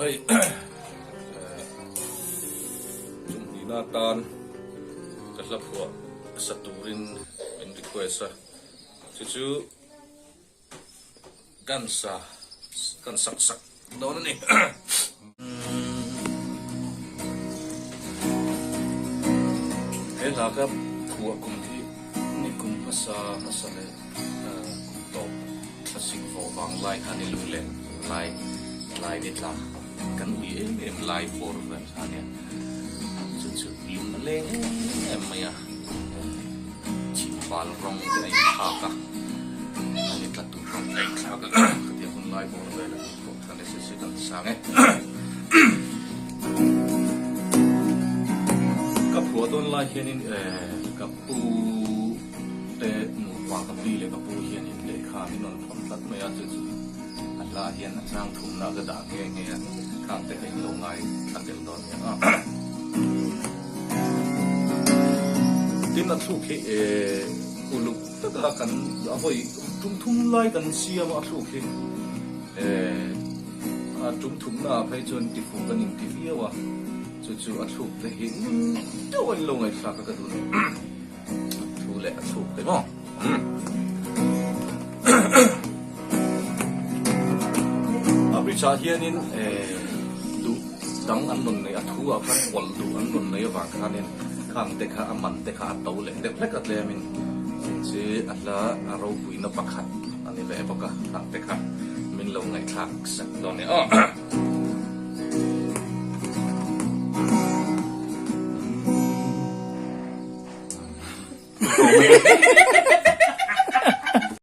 hei chumhnihna atan ka hla phuah sa turin min request a, chu chu kan sa kan sak sak dawn a ni. He hla ka phuah kum hi ni kum hmasa hmasa leh kum tawp thlasik vawh vang lai khan i lung leh lai tlai ni tla kan ui em em lai bawr vel kha ania chu chu lung a leng em em mai a chhimval rawng te a inthlak a a ni tla tur rawng te a inthlak a khatia hun lai bawr vel a ni pawh khan SSC kan sang e. Ka phuah dawn lai hianin ka pu te nupa ka pi leh ka pu hianin lehkha min rawn thawn tlat mai a, chu chu a hla hian a chang thumna ka dah nghe nghe a, khang te kha in lo ngai thla tel dawn nia. Tin a thluk hi uluk taka kan a vawi tum thum lai kan siam a thluk hi. A tum thumna ah phei chuan tifuh kan inti viau a, chu chu a thluk te hi ngun deuh a inlo ngaihthlak a ka duh lo. Thu leh a thluk te maw? A bridge ah hianin duh dang an rawn nei a, thu ah khan pawlh duh an rawn nei avang khanin khang te kha a man te kha a to leh deuh hlek a tlemin chu a hla a ropuina pakhat a ni ve bawk a, khang te kha min lo ngaihthlak sak dawn nia aw.